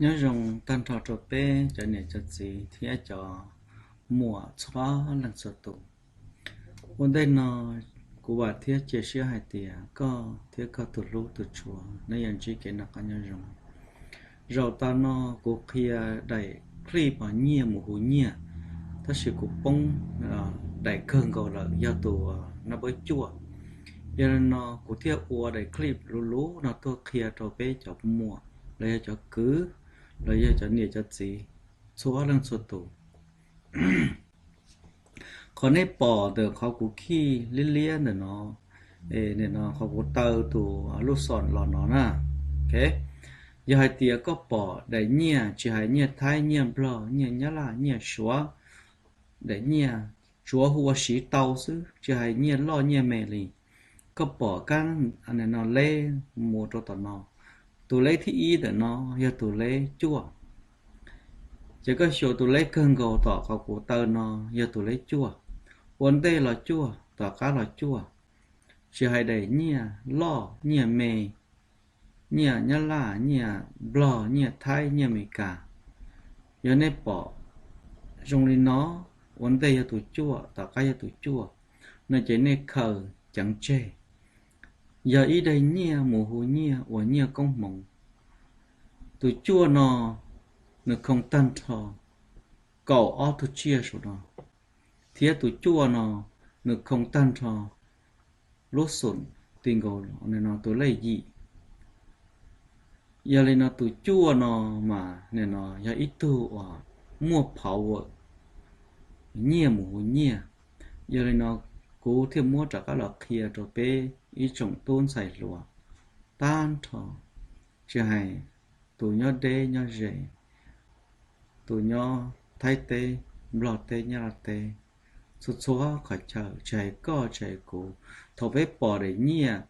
Nyob zoo tag nrho rau peb cov niam cov txiv thiab cov muam txhua leej txhua tus. Ua ntej no kuv vam thiab cia siab hais tias koj thiab koj tus hlub tus tshua nej yuav ntsib kev noj qab nyob zoo. Zaum tas no kuv qhia daim clip nyiaj mus hu nyiaj, tab sis kuv poob daim kawg nkaus lawm yog tus naj npawb cuaj. Yog li no kuv thiaj ua daim clip luv luv no tuaj qhia rau peb cov muam los yog cov kwv los yog cov niam cov txiv txhua leej txhua tus. Qhov nej pom ntawm qhov kuv khij liab liab ntawm no, nim no qhov kuv taw tus lub xom los no na. Yog hais tias koj pom daim nyiaj, tsis hais nyiaj Thaib, nyiaj Nplog, nyiaj Nyab Laj, nyiaj Suav, daim nyiaj tsuav hu ua siv tau xwb, tsis hais nyiaj loj nyiaj me li, koj pom kab no leb mus rau tom no, tus leb thib ib ntawm no yog tus leb cuaj. Ces koj xyuas tus leb kawg nkaus tom qhov kuv taw no yog tus leb cuaj, ua ntej los cuaj, tom qab los cuaj, tsis hais daim nyiaj loj nyiaj me, nyiaj Nyab Laj, nyiaj Nplog, nyiaj Thaib, nyiaj Amelikas. Yog nej pom zoo li no, ua ntej yog tus cuaj, tom qab yog tus cuaj, no ces nej khaws ceev tseg. Yog ib daim nyiaj mus hu nyiaj uas nyiaj koob hmoov. Tus cuaj no nws khoo tag nrho kaum ob tug tsiaj saum no, thiab tus cuaj no nws khoo tag nrho lub xum ti nkaus tus lej yim. Yog li no tus cuaj no mas nim no yog ib tug uas muaj power nyiaj mus hu nyiaj. Yog li no kuv thiaj muab rov qab los qhia rau peb ib tsoom tub ntxhais hluas tag nrho, tsis hais tus nyob deb nyob ze, tus nyob Thaib teb, Nplog teb, Nyab Laj teb, txhua txhua qhov chaw, tsis hais koj tsis hais kuv, thaum peb pom daim nyiaj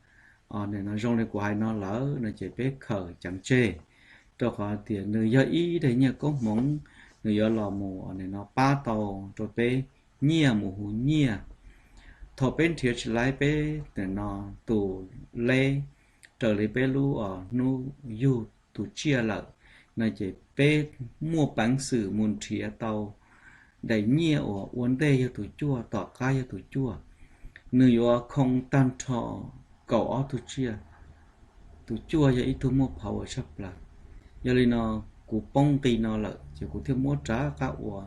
nim no zoo li kuv hais no lawm no ces peb khaws ceev tseg, rau qhov tias nws yog ib daim nyiaj koob hmoov, nws yuav los mus nim no pab tau rau peb nyiaj mus hu nyiaj. Thaum peb nrhiav tsis laib peb nim no tus leb raws li peb lub hnub yug tus tsiaj lawm, no ces peb muaj peev xwm mus nrhiav tau daim nyiaj uas ua ntej yog tus cuaj, tom qab yog tus cuaj, nws yuav khoo tag nrho kaum ob tug tsiaj. Tus cuaj yog ib tug muaj power tshaj plaws. Yog li no kuv poob nqi no lawm ces kuv thiaj muab rov qab ua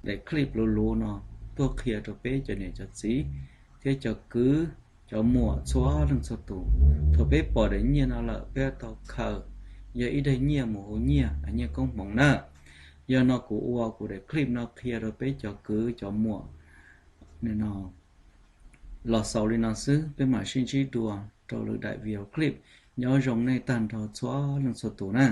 daim clip luv luv no tuaj qhia rau peb cov niam cov txiv thiab cov kwv cov muam txhua leej txhua tus. Thaum peb pom daim nyiaj no lawm peb yuav tau khaws, yog ib daim nyiaj mus hu nyiaj, nyiaj koob hmoov na. Yog no kuv ua kuv daim clip no qhia rau peb cov kwv cov muam no los xaus li no xwb, peb mam sib ntsib dua rau lwm daim video clip. Nyob zoo nej tag nrho txhua leej txhua tus na.